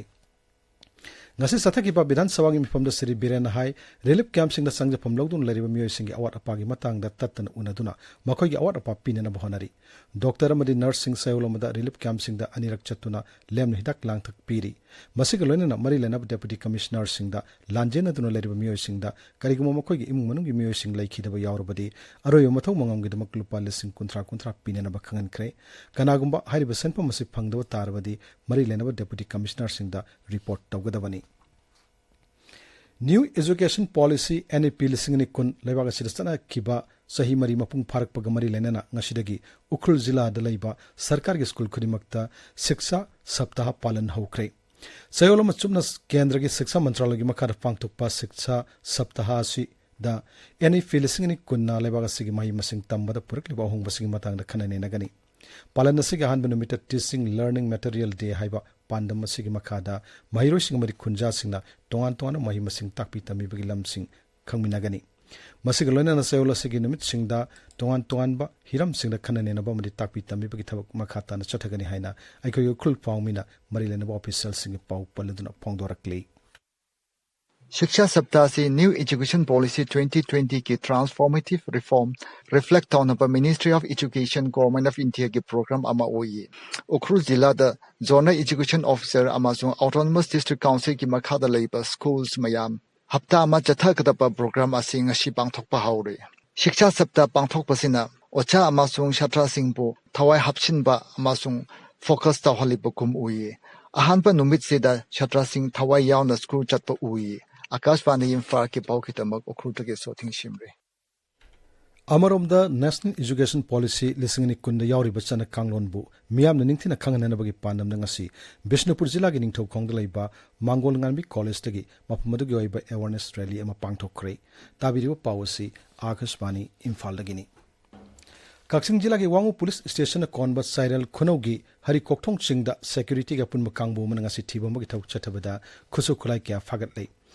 ꯉꯁꯤ ꯆꯠꯊꯈꯤꯕ ꯕꯤꯙꯥꯟ ꯁꯚꯥꯒꯤ ꯃꯤꯐꯝꯗ ꯁ꯭ꯔꯤ ꯕꯤꯔꯦꯟꯅ ꯍꯥꯏ, ꯔꯤꯂꯤꯐ ꯀꯦꯝꯞꯁꯤꯡꯗ ꯆꯪꯖꯐꯝ ꯂꯧꯗꯨꯅ ꯂꯩꯔꯤꯕ ꯃꯤꯑꯣꯏꯁꯤꯡꯒꯤ ꯑꯋꯥꯠ ꯑꯄꯥꯒꯤ ꯃꯇꯥꯡꯗ ꯇꯠꯇꯅ ꯎꯅꯗꯨꯅ ꯃꯈꯣꯏꯒꯤ ꯑꯋꯥꯠ ꯑꯄꯥ ꯄꯤꯅꯅꯕ ꯍꯣꯠꯅꯔꯤ꯫ ꯗꯣꯛꯇꯔ ꯑꯃꯗꯤ ꯅꯔꯁꯁꯤꯡ ꯆꯌꯣꯜ ꯑꯃꯗ ꯔꯤꯂꯤꯐ ꯀꯦꯝꯞꯁꯤꯡꯗ ꯑꯅꯤꯔꯛ ꯆꯠꯇꯨꯅ ꯂꯦꯝꯅ ꯍꯤꯗꯥꯛ ꯂꯥꯡꯊꯛ ꯄꯤꯔꯤ꯫ ꯃꯁꯤꯒ ꯂꯣꯏꯅꯅ ꯃꯔꯤ ꯂꯩꯅꯕ ꯗꯦꯄꯨꯇꯤ ꯀꯃꯤꯁꯅꯔꯁꯤꯡꯗ ꯂꯥꯟꯖꯦꯟꯅꯗꯨꯅ ꯂꯩꯔꯤꯕ ꯃꯤꯑꯣꯏꯁꯤꯡꯗ ꯀꯔꯤꯒꯨꯝꯕ ꯃꯈꯣꯏꯒꯤ ꯏꯃꯨꯡ ꯃꯅꯨꯡꯒꯤ ꯃꯤꯑꯣꯏꯁꯤꯡ ꯂꯩꯈꯤꯗꯕ ꯌꯥꯎꯔꯕꯗꯤ ꯑꯔꯣꯏꯕ ꯃꯊꯧ ꯃꯉꯝꯒꯤꯗꯃꯛ ꯂꯨꯄꯥ ꯂꯤꯁꯤꯡ ꯀꯨꯟꯊ꯭ꯔꯥ ꯀꯨꯟꯊ꯭ꯔꯥ ꯄꯤꯅꯅꯕ ꯈꯪꯍꯟꯈ꯭ꯔꯦ꯫ ꯀꯅꯥꯒꯨꯝꯕ ꯍꯥꯏꯔꯤꯕ ꯁꯦꯟꯐꯝ ꯑꯁꯤ ꯐꯪꯗꯕ ꯇꯥꯔꯕꯗꯤ ꯃꯔꯤ ꯂꯩꯅꯕ ꯗꯦꯄꯨꯇꯤ ꯀꯃꯤꯁꯅꯔꯁꯤꯡꯗ ꯔꯤꯄꯣꯔꯠ ꯇꯧꯒꯗꯕꯅꯤ꯫ ꯅ꯭ꯌꯨ ꯑꯦꯖꯨꯀꯦꯁꯟ ꯄꯣꯂꯤꯁꯤ, NEP ꯂꯤꯁꯤꯡ ꯑꯅꯤ ꯀꯨꯟ ꯂꯩꯕꯥꯛ ꯑꯁꯤꯗ ꯆꯠꯅꯈꯤꯕ ꯆꯍꯤ ꯃꯔꯤ ꯃꯄꯨꯡ ꯐꯥꯔꯛꯄꯒ ꯃꯔꯤ ꯂꯩꯅꯅ ꯉꯁꯤꯗꯒꯤ ꯎꯈ꯭ꯔꯨꯜ ꯖꯤꯂꯥꯗ ꯂꯩꯕ ꯁꯔꯀꯥꯔꯒꯤ ꯁ꯭ꯀꯨꯜ ꯈꯨꯗꯤꯡꯃꯛꯇ ꯁꯤꯛꯁꯥ ꯁꯞꯇꯥꯍ ꯄꯥꯂꯟ ꯍꯧꯈ꯭ꯔꯦ꯫ ꯆꯌꯣꯜ ꯑꯃ ꯆꯨꯞꯅ ꯀꯦꯟꯗ꯭ꯔꯒꯤ ꯁꯤꯛꯁꯥ ꯃꯟꯇ꯭ꯔꯥꯂꯌꯒꯤ ꯃꯈꯥꯗ ꯄꯥꯡꯊꯣꯛꯄ ꯁꯤꯛꯁꯥ ꯁꯞꯇꯥꯍ ꯑꯁꯤꯗ NEP ꯂꯤꯁꯤꯡ ꯑꯅꯤ ꯀꯨꯟꯅ ꯂꯩꯕꯥꯛ ꯑꯁꯤꯒꯤ ꯃꯍꯩ ꯃꯁꯤꯡ ꯇꯝꯕꯗ ꯄꯨꯔꯛꯂꯤꯕ ꯑꯍꯣꯡꯕꯁꯤꯡꯒꯤ ꯃꯇꯥꯡꯗ ꯈꯟꯅ ꯅꯩꯅꯒꯅꯤ꯫ ꯄꯥꯂꯟ ꯑꯁꯤꯒꯤ ꯑꯍꯥꯟꯕ ꯅꯨꯃꯤꯠꯇ Teaching Learning Material Day ꯍꯥꯏꯕ ꯄꯥꯟꯗꯝ ꯑꯁꯤꯒꯤ ꯃꯈꯥꯗ ꯃꯍꯩꯔꯣꯏꯁꯤꯡ ꯑꯃꯗꯤ ꯈꯨꯟꯖꯥꯁꯤꯡꯅ ꯇꯣꯉꯥꯟ ꯇꯣꯉꯥꯟꯕ ꯃꯍꯩ ꯃꯁꯤꯡ ꯇꯥꯛꯄꯤ ꯇꯝꯕꯤꯕꯒꯤ ꯂꯝꯁꯤꯡ ꯈꯪꯃꯤꯟꯅꯒꯅꯤ꯫ ꯃꯁꯤꯒ ꯂꯣꯏꯅꯅ ꯆꯌꯣꯜ ꯑꯁꯤꯒꯤ ꯅꯨꯃꯤꯠꯁꯤꯡꯗ ꯇꯣꯉꯥꯟ ꯇꯣꯉꯥꯟꯕ ꯍꯤꯔꯝꯁꯤꯡꯗ ꯈꯟꯅ ꯅꯩꯅꯕ ꯑꯃꯗꯤ ꯇꯥꯛꯄꯤ ꯇꯝꯕꯤꯕꯒꯤ ꯊꯕꯛ ꯃꯈꯥ ꯇꯥꯅ ꯆꯠꯊꯒꯅꯤ ꯍꯥꯏꯅ ꯑꯩꯈꯣꯏꯒꯤ ꯎꯈ꯭ꯔꯨꯜ ꯄꯥꯎꯃꯤꯅ ꯃꯔꯤ ꯂꯩꯅꯕ ꯑꯣꯐꯤꯁꯤꯌꯦꯜꯁꯤꯡꯒꯤ ꯄꯥꯎ ꯄꯜꯂꯗꯨꯅ ꯐꯣꯡꯗꯣꯔꯛꯂꯤ꯫ शिक्षा सप्ताह से new education policy twenty twenty की ट्रांसफॉर्मेटिव रिफॉर्म रिफ्लेक्ट ꯇꯧꯅꯕ ministry of education, government of ꯏꯟꯗꯤꯌꯥꯒꯤ ꯄ꯭ꯔꯣꯒ꯭ꯔꯥꯝ ꯑꯃ ꯑꯣꯏꯌꯦ꯫ ꯎꯈ꯭ꯔꯨꯜ ꯖꯤꯂꯥꯗ ꯖꯣꯅꯦꯜ ꯏꯖꯨꯀꯦꯁꯟ ꯑꯣꯐꯤꯁꯔ ꯑꯃꯁꯨꯡ ꯑꯣꯇꯣꯅꯣꯃꯁ ꯗꯤꯁꯇ꯭ꯔꯤꯛ ꯀꯥꯎꯟꯁꯤꯜꯒꯤ ꯃꯈꯥꯗ ꯂꯩꯕ ꯁ꯭ꯀꯨꯜꯁ ꯃꯌꯥꯝ ꯍꯞꯇꯥ ꯑꯃ ꯆꯠꯊꯒꯗꯕ ꯄ꯭ꯔꯣꯒ꯭ꯔꯥꯝ ꯑꯁꯤ ꯉꯁꯤ ꯄꯥꯡꯊꯣꯛꯄ ꯍꯧꯔꯦ꯫ ꯁꯤꯛꯁꯥ ꯁꯞꯇꯥ ꯄꯥꯡꯊꯣꯛꯄꯁꯤꯅ ꯑꯣꯖꯥ ꯑꯃꯁꯨꯡ ꯁꯥꯇ꯭ꯔꯁꯤꯡꯕꯨ ꯊꯋꯥꯏ ꯍꯥꯞꯆꯤꯟꯕ ꯑꯃꯁꯨꯡ ꯐꯣꯀꯁ ꯇꯧꯍꯜꯂꯤꯕꯒꯨꯝ ꯎꯏ꯫ ꯑꯍꯥꯟꯕ ꯅꯨꯃꯤꯠꯁꯤꯗ ꯁꯥꯇ꯭ꯔꯁꯤꯡ ꯊꯋꯥꯏ ꯌꯥꯎꯅ ꯁ꯭ꯀꯨꯜ ꯆꯠꯄ ꯎꯏ꯫ ꯑꯀꯥꯁꯕꯥꯅꯤ ꯏꯝꯐꯥꯜꯒꯤ ꯄꯥꯎꯒꯤꯗꯃꯛ ꯎꯈ꯭ꯔꯨꯜꯗꯒꯤ ꯁꯣꯊꯤꯡ ꯁꯤꯝꯔꯤ꯫ ꯑꯃꯔꯣꯝꯗ, ꯅꯦꯁꯅꯦꯜ ꯏꯖꯨꯀꯦꯁꯟ ꯄꯣꯂꯤꯁꯤ ꯂꯤꯁꯤꯡ ꯑꯅꯤ ꯀꯨꯟꯗ ꯌꯥꯎꯔꯤꯕ ꯆꯠꯅ ꯀꯥꯡꯂꯣꯟꯕꯨ ꯃꯤꯌꯥꯝꯅ ꯅꯤꯡꯊꯤꯅ ꯈꯪꯍꯟꯅꯕꯒꯤ ꯄꯥꯟꯗꯝꯗ ꯉꯁꯤ ꯕꯤꯁꯅꯨꯄꯨꯔ ꯖꯤꯂꯥꯒꯤ ꯅꯤꯡꯊꯧꯈꯣꯡꯗ ꯂꯩꯕ ꯃꯥꯡꯒꯣꯜ ꯉꯥꯟꯕꯤ ꯀꯣꯂꯦꯖꯇꯒꯤ ꯃꯐꯝ ꯑꯗꯨꯒꯤ ꯑꯣꯏꯕ ꯑꯦꯋꯥꯔꯅꯦꯁ ꯔꯦꯂꯤ ꯑꯃ ꯄꯥꯡꯊꯣꯛꯈ꯭ꯔꯦ꯫ ꯇꯥꯕꯤꯔꯤꯕ ꯄꯥꯎ ꯑꯁꯤ ꯑꯥꯀꯥꯁꯕꯥꯅꯤ ꯏꯝꯐꯥꯜꯗꯒꯤꯅꯤ꯫ ꯀꯛꯆꯤꯡ ꯖꯤꯂꯥꯒꯤ ꯋꯥꯉꯨ ꯄꯨꯂꯤꯁ ꯁ꯭ꯇꯦꯁꯟꯅ ꯀꯣꯟꯕ ꯆꯥꯏꯔꯦꯜ ꯈꯨꯅꯧꯒꯤ ꯍꯔꯤ ꯀꯣꯛꯊꯣꯡ ꯆꯤꯡꯗ ꯁꯦꯀ꯭ꯌꯨꯔꯤꯇꯤꯒꯤ ꯑꯄꯨꯟꯕ ꯀꯥꯡꯕꯨ ꯑꯃꯅ ꯉꯁꯤ ꯊꯤꯕ ꯑꯃꯒꯤ ꯊꯕꯛ ꯆꯠꯊꯕꯗ ꯈꯨꯠꯁꯨ ꯈꯨꯠꯂꯥꯏ ꯀꯌꯥ ꯐꯥꯒꯠꯂꯦ꯫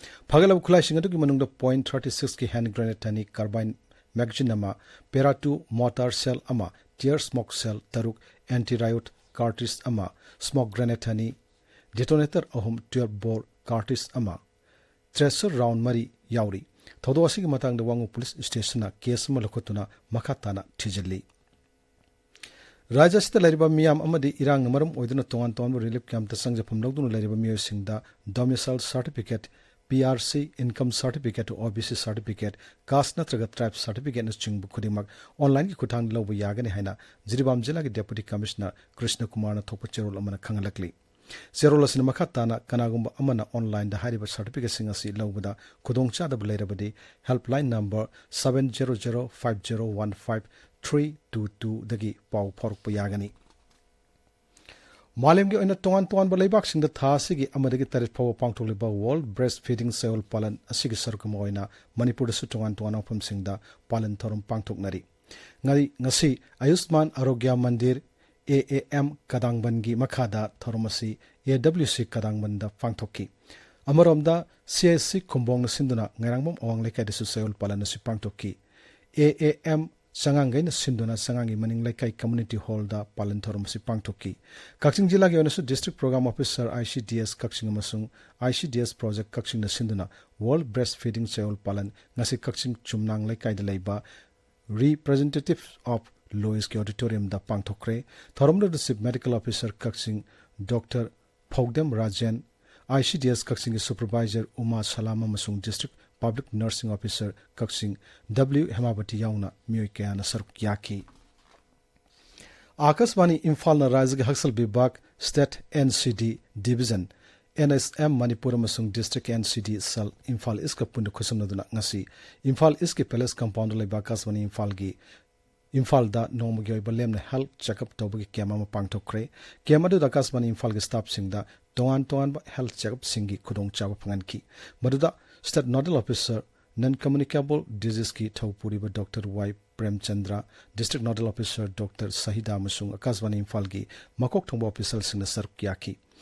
ꯐꯥꯒꯠꯂꯕ ꯈꯨꯠꯂꯥꯏꯁꯤꯡ ꯑꯗꯨꯒꯤ ꯃꯅꯨꯡꯗ ꯄꯣꯏꯟꯠ ꯊꯥꯔꯇꯤ ꯁꯤꯛꯁꯀꯤ ꯍꯦꯟ ꯒ꯭ꯔꯦꯅꯦꯗ ꯑꯅꯤ, ꯀꯥꯔꯕꯥꯏꯟ ꯃꯦꯒꯥꯖꯤꯟ ꯑꯃ, ꯄꯦꯔꯥ ꯇꯨ ꯃꯣꯔꯇꯥꯔ ꯁꯦꯜ ꯑꯃ, ꯇꯤꯌꯔ ꯁ꯭ꯃꯣꯛ ꯁꯦꯜ ꯇꯔꯨꯛ, ꯑꯦꯟꯇꯤ ꯔꯥꯏꯌꯣꯠ ꯀꯥꯔꯇ꯭ꯔꯤꯖ ꯑꯃ, ꯁ꯭ꯃꯣꯛ ꯒ꯭ꯔꯦꯅꯦꯗ ꯑꯅꯤ, ꯗꯦꯇꯣꯅꯦꯇꯔ ꯑꯍꯨꯝ, ꯇꯨꯌꯦꯜꯐ ꯕꯣꯔ ꯀꯥꯔꯇ꯭ꯔꯤꯖ ꯑꯃ, ꯇ꯭ꯔꯦꯁꯔ ꯔꯥꯎꯟ ꯃꯔꯤ ꯌꯥꯎꯔꯤ꯫ ꯊꯧꯗꯣꯛ ꯑꯁꯤꯒꯤ ꯃꯇꯥꯡꯗ ꯋꯥꯉꯨ ꯄꯨꯂꯤꯁ ꯁ꯭ꯇꯦꯁꯟꯅ ꯀꯦꯁ ꯑꯃ ꯂꯧꯈꯠꯇꯨꯅ ꯃꯈꯥ ꯇꯥꯅ ꯊꯤꯖꯤꯜꯂꯤ꯫ ꯔꯥꯖ꯭ꯌ ꯑꯁꯤꯗ ꯂꯩꯔꯤꯕ ꯃꯤꯌꯥꯝ ꯑꯃꯗꯤ ꯏꯔꯥꯡꯅ ꯃꯔꯝ ꯑꯣꯏꯗꯨꯅ ꯇꯣꯉꯥꯟ ꯇꯣꯉꯥꯟꯕ ꯔꯤꯂꯤꯐ ꯀꯦꯝꯞꯇ ꯆꯪꯖꯐꯝ ꯂꯧꯗꯨꯅ ꯂꯩꯔꯤꯕ ꯃꯤꯑꯣꯏꯁꯤꯡꯗ domicile certificate, P R C, income certificate, ꯑꯣ ꯕꯤ ꯁꯤ ꯁꯥꯔꯇꯤꯐꯤꯀꯦꯠ, ꯀꯥꯁ ꯅꯠꯇ꯭ꯔꯒ ꯇ꯭ꯔꯥꯏꯕ ꯁꯥꯔꯇꯤꯐꯤꯀꯦꯠꯅꯆꯤꯡꯕ ꯈꯨꯗꯤꯡꯃꯛ ꯑꯣꯟꯂꯥꯏꯟꯒꯤ ꯈꯨꯠꯊꯥꯡꯗ ꯂꯧꯕ ꯌꯥꯒꯅꯤ ꯍꯥꯏꯅ ꯖꯤꯔꯤꯕꯥꯝ ꯖꯤꯂꯥꯒꯤ ꯗꯦꯄꯨꯇꯤ ꯀꯃꯤꯁꯅꯔ ꯀ꯭ꯔꯤꯁꯅ ꯀꯨꯃꯥꯔꯅ ꯊꯣꯛꯄ ꯆꯦꯔꯣꯜ ꯑꯃꯅ ꯈꯪꯍꯜꯂꯛꯂꯤ꯫ ꯆꯦꯔꯣꯜ ꯑꯁꯤꯅ ꯃꯈꯥ ꯇꯥꯅ ꯀꯅꯥꯒꯨꯝꯕ ꯑꯃꯅ ꯑꯣꯟꯂꯥꯏꯟꯗ ꯍꯥꯏꯔꯤꯕ ꯁꯥꯔꯇꯤꯐꯤꯀꯦꯠꯁꯤꯡ ꯑꯁꯤ ꯂꯧꯕꯗ ꯈꯨꯗꯣꯡꯆꯥꯗꯕ ꯂꯩꯔꯕꯗꯤ, helpline number seven zero zero five zero one five three two twoꯗꯒꯤ ꯄꯥꯎ ꯐꯥꯎꯔꯛꯄ ꯌꯥꯒꯅꯤ꯫ ꯃꯥꯂꯦꯝꯒꯤ ꯑꯣꯏꯅ ꯇꯣꯉꯥꯟ ꯇꯣꯉꯥꯟꯕ ꯂꯩꯕꯥꯛꯁꯤꯡꯗ ꯊꯥ ꯑꯁꯤꯒꯤ ꯑꯃꯗꯒꯤ ꯇꯔꯦꯠ ꯐꯥꯎꯕ ꯄꯥꯡꯊꯣꯛꯂꯤꯕ ꯋꯥꯔꯜꯗ ꯕ꯭ꯔꯦꯁ ꯐꯤꯗꯤꯡ ꯆꯌꯣꯜ ꯄꯥꯂꯟ ꯑꯁꯤꯒꯤ ꯁꯔꯨꯛ ꯑꯃ ꯑꯣꯏꯅ ꯃꯅꯤꯄꯨꯔꯗꯁꯨ ꯇꯣꯉꯥꯟ ꯇꯣꯉꯥꯟꯕ ꯃꯐꯝꯁꯤꯡꯗ ꯄꯥꯂꯟ ꯊꯧꯔꯝ ꯄꯥꯡꯊꯣꯛꯅꯔꯤ꯫ ꯉ-, ꯉꯁꯤ ꯑꯌꯨꯁꯃꯥꯟ ꯑꯔꯣꯒ꯭ꯌ ꯃꯟꯗꯤꯔ, ꯑꯦ ꯑꯦ ꯑꯦꯝ, ꯀꯗꯥꯡꯕꯟꯒꯤ ꯃꯈꯥꯗ ꯊꯧꯔꯝ ꯑꯁꯤ ꯑꯦ ꯗꯕ꯭ꯂꯤꯎ ꯁꯤ ꯀꯗꯥꯡꯕꯟꯗ ꯄꯥꯡꯊꯣꯛꯈꯤ꯫ ꯑꯃꯔꯣꯝꯗ, ꯁꯤ ꯑꯥꯏ ꯁꯤ ꯈꯨꯝꯕꯣꯡꯅ ꯁꯤꯟꯗꯨꯅ ꯉꯥꯏꯔꯥꯡꯕꯝ ꯑꯋꯥꯡ ꯂꯩꯀꯥꯏꯗꯁꯨ ꯆꯌꯣꯜ ꯄꯥꯂꯟ ꯑꯁꯤ ꯄꯥꯡꯊꯣꯛꯈꯤ꯫ ꯑꯦ ꯑꯦ ꯑꯦꯝ ꯆꯉꯥꯡꯒꯩꯅ ꯁꯤꯟꯗꯨꯅ ꯆꯉꯥꯡꯒꯤ ꯃꯅꯤꯡ ꯂꯩꯀꯥꯏ ꯀꯝꯃ꯭ꯌꯨꯅꯤꯇꯤ ꯍꯣꯜꯗ ꯄꯥꯂꯟ ꯊꯧꯔꯝ ꯑꯁꯤ ꯄꯥꯡꯊꯣꯛꯈꯤ꯫ ꯀꯛꯆꯤꯡ ꯖꯤꯂꯥꯒꯤ ꯑꯣꯏꯅꯁꯨ ꯗꯤꯁꯇ꯭ꯔꯤꯛ ꯄ꯭ꯔꯣꯒ꯭ꯔꯥꯝ ꯑꯣꯐꯤꯁꯔ, ꯑꯥꯏ ꯁꯤ ꯗꯤ ꯑꯦꯁ ꯀꯛꯆꯤꯡ ꯑꯃꯁꯨꯡ ꯑꯥꯏ ꯁꯤ ꯗꯤ ꯑꯦꯁ ꯄ꯭ꯔꯣꯖꯦꯛ ꯀꯛꯆꯤꯡꯅ ꯁꯤꯟꯗꯨꯅ ꯋꯥꯔꯜꯗ ꯕ꯭ꯔꯦꯁ ꯐꯤꯗꯤꯡ ꯆꯌꯣꯜ ꯄꯥꯂꯟ ꯉꯁꯤ ꯀꯛꯆꯤꯡ ꯆꯨꯝꯅꯥꯡ ꯂꯩꯀꯥꯏꯗ ꯂꯩꯕ ꯔꯤꯄ꯭ꯔꯖꯦꯟꯇꯦꯇꯤꯚ ꯑꯣꯐ ꯂꯣꯏꯁꯀꯤ ꯑꯣꯗꯤꯇꯣꯔꯤꯌꯝꯗ ꯄꯥꯡꯊꯣꯛꯈ꯭ꯔꯦ꯫ ꯊꯧꯔꯝꯗꯨꯗ ꯆꯤꯐ ꯃꯦꯗꯤꯀꯦꯜ ꯑꯣꯐꯤꯁꯔ ꯀꯛꯆꯤꯡ doctor Phoudem Rajen, I C D S ꯀꯛꯆꯤꯡꯒꯤ ꯁꯨꯄꯔꯚꯥꯏꯖꯔ ꯎꯃꯥ ꯁꯂꯥꯝ ꯑꯃꯁꯨꯡ ꯗꯤꯁꯇ꯭ꯔꯤꯛ ꯄꯕ꯭ꯂꯤꯛ ꯅꯔꯁꯤꯡ ꯑꯣꯐꯤꯁꯔ ꯀꯛꯆꯤꯡ ꯗꯕ꯭ꯂꯤꯎ ꯍꯦꯃꯥꯕꯇꯤ ꯌꯥꯎꯅ ꯃꯤꯑꯣꯏ ꯀꯌꯥꯅ ꯁꯔꯨꯛ ꯌꯥꯈꯤ꯫ ꯑꯥꯀꯥꯁꯕꯥꯅꯤ ꯏꯝꯐꯥꯜꯅ ꯔꯥꯖ꯭ꯌꯒꯤ ꯍꯛꯁꯦꯜ ꯕꯤꯚꯥꯒ, state N C D division, N S M Manipur ꯑꯃꯁꯨꯡ ꯗꯤꯁꯇ꯭ꯔꯤꯛ ꯑꯦꯟ ꯁꯤ ꯗꯤ ꯁꯦꯜ ꯏꯝꯐꯥꯜ ꯏꯁꯀ ꯄꯨꯟꯅ ꯈꯨꯠꯁꯝꯅꯗꯨꯅ ꯉꯁꯤ ꯏꯝꯐꯥꯜ ꯏꯁꯀꯤ ꯄꯦꯂꯦꯁ ꯀꯝꯄꯥꯎꯟꯗ ꯂꯩꯕ ꯑꯥꯀꯥꯁꯕꯥꯅꯤ ꯏꯝꯐꯥꯜꯒꯤ, ꯏꯝꯐꯥꯜꯗ ꯅꯣꯡꯃꯒꯤ ꯑꯣꯏꯕ ꯂꯦꯝꯅ ꯍꯦꯜꯊ ꯆꯦꯛꯑꯞ ꯇꯧꯕꯒꯤ ꯀꯦꯝꯞ ꯑꯃ ꯄꯥꯡꯊꯣꯛꯈ꯭ꯔꯦ꯫ ꯀꯦꯝꯞ ꯑꯗꯨꯗ ꯑꯥꯀꯥꯁꯕꯥꯅꯤ ꯏꯝꯐꯥꯜꯒꯤ ꯁ꯭ꯇꯥꯐꯁꯤꯡꯗ ꯇꯣꯉꯥꯟ ꯇꯣꯉꯥꯟꯕ ꯍꯦꯜꯊ ꯆꯦꯛꯑꯞꯁꯤꯡꯒꯤ ꯈꯨꯗꯣꯡꯆꯥꯕ ꯐꯪꯍꯟꯈꯤ꯫ ꯃꯗꯨꯗ ꯁ꯭ꯇꯦꯠ ꯅꯣꯗꯦꯜ ꯑꯣꯐꯤꯁꯔ, ꯅꯟ ꯀꯝꯃ꯭ꯌꯨꯅꯤꯀꯦꯕꯜ ꯗꯤꯖꯤꯖꯀꯤ ꯊꯧ ꯄꯨꯔꯤꯕ ꯗꯣꯛꯇꯔ ꯋꯥꯏ Premchandra, district nodal officer doctor ꯁꯍꯤꯗꯥ ꯑꯃꯁꯨꯡ ꯑꯥꯀꯥꯁꯕꯥꯅꯤ ꯏꯝꯐꯥꯜꯒꯤ ꯃꯀꯣꯛ ꯊꯣꯡꯕ ꯑꯣꯐꯤꯁꯔꯁꯤꯡꯅ ꯁꯔꯨꯛ ꯌꯥꯈꯤ꯫